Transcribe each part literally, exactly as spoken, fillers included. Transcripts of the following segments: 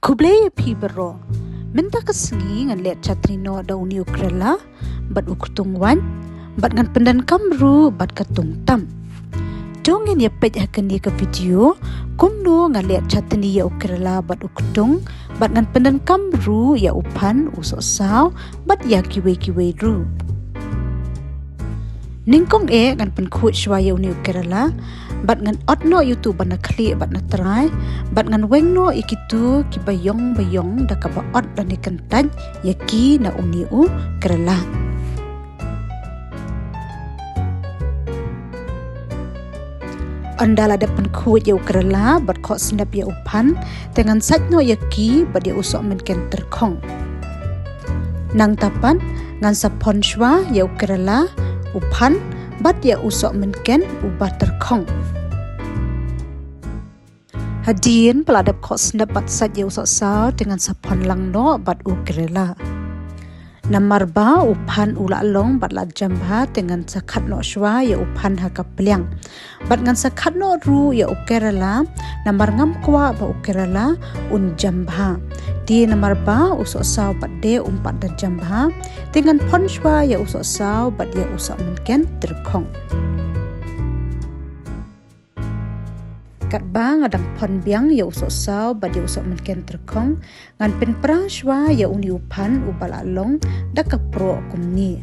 Khublei ïa phi baroh. Mynta ka sngi ngan leh chutney noh da uni u karela bad u ktung wait, bad ngan pyndonkam ruh bad ka tungtap. To ngin ïa peit ha kane ka video kumno nga leh chutney ïa u karela bad u ktung, bad ngan pyndonkam ruh ïa u phan, u sohsaw bad ïa kiwei kiwei ruh. Nyngkong eh ngan pynkhuid shuwa ïa uni u karela, bad ngan ot noh ïa uto uba na khlieh bad na trai, bad ngan weng noh ïa kito kiba ïong ba ïong da kaba ot lane kyntait ïa ki na uni u karela. Ynda la dep pynkhuid ïa u karela bad khohsnep ïa u phan, te ngan sait noh ïa ki bad ïa u sohmynken tyrkhong. Nangta pat ngan sa phon shuwa ïa u karela, u phan bad ïa u sohmynken uba tyrkhong. Hadien ba la dep khohsnep bad sait ïa u sohsaw, te ngan sa phon lang noh bad u karela. Namar ba u phan u la long bad la jem bha, te ngan sa khat noh shuwa ïa u phan ha ka pliang. Bad ngan sa khat noh ruh ïa u karela, namar ngam kwah ba u karela un jem bha. Te namar ba u sohsaw pat de um pat da jem bha, te ngan phon shuwa ïa u sohsaw bad ïa u sohmynken tyrkhong. Katba nga dang phon biang ïa u sohsaw bad ïa u sohmynken tyrkhong, ngan pynpra shuwa ïa uni u phan uba la long da ka proh kumne.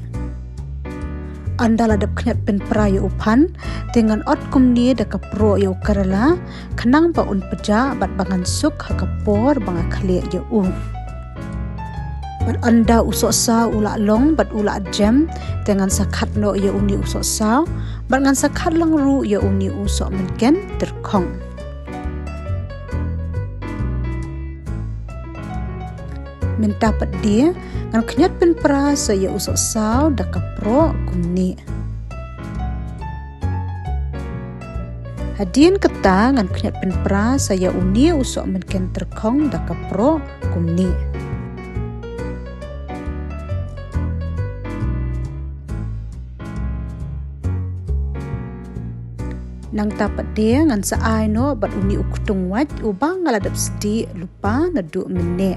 Ynda la dep khñiot pynpra ïa u phan, te ngan ot kumne da ka proh ïa u karela, khnang ba un pjah bad ba ngan suk ha ka por ba nga khlieh ïa u. Bad ynda u sohsaw u la long bad u la jem, te ngan sa khat noh ïa uni u sohsaw, bad ngan sa khat lang ruh ïa uni u sohmynken tyrkhong. Mynta pat de ngan khñiot pynpra sa ïa u sohsaw da ka proh kumne. Hadien kata ngan khñiot pynpra sa ïa uni u sohmynken tyrkhong da ka proh kumne. Nangta pat de ngan sa ai noh bad uni u ktung wait uba nga la dep sdieh lypa naduh mynne.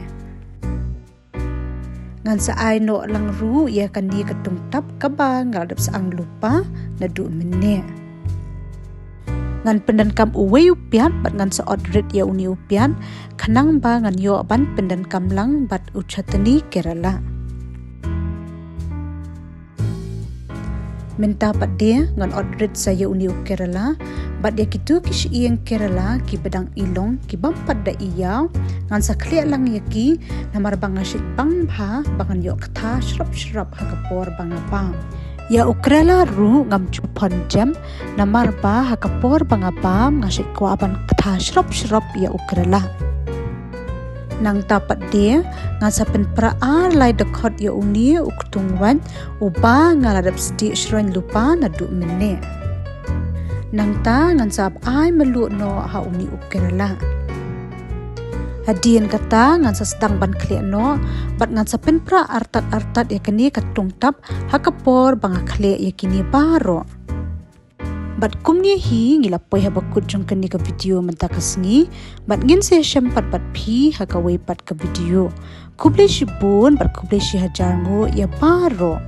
Ngan sa ai noh lang ruh ïa kane ka tungtap kaba nga la dep sdieh lypa naduh mynne. Ngan pyndonkam uwei u piat bad ngan sa ot rit ïa uni u piat, khnang ba ngan ïoh ban pyndonkam lang bad u chutney karela. Mynta pat de ngan ot rit sa ïa uni u karela bad ïa kito ki shyieng karela kiba dang i long, kibym pat da i ïaw, ngan sa khlieh lang ïa ki, namar ba nga shait bang bha ba ngan ïoh ktha shrop shrop ha ka por ba nga bam. Ïa u karela ruh ngam ju phon jem, namar ba ha ka por ba nga bam nga shait kwah ban ktha shrop shrop ïa u karela. Nangta pat de ngan sa pynpra ar lai dkhot ïa uni u ktung wait uba nga la dep sdieh shrong lypa naduh mynne. Nangta ngan sa ai mluh noh ha uni u karela. Hadien kata ngan sa sdang ban khlieh noh bad ngan sa pynpra artat artat ïa kane ka tungtap ha ka por ba nga khlieh ïa kine baroh. Bad kumne hi ngi la poi ha ba kut jong kane ka video mynta ka sngi, bad ngin sa ïashem pat bad phi ha kawei pat ka video. Khublei shibun bad khublei shihajar nguh ïa baroh.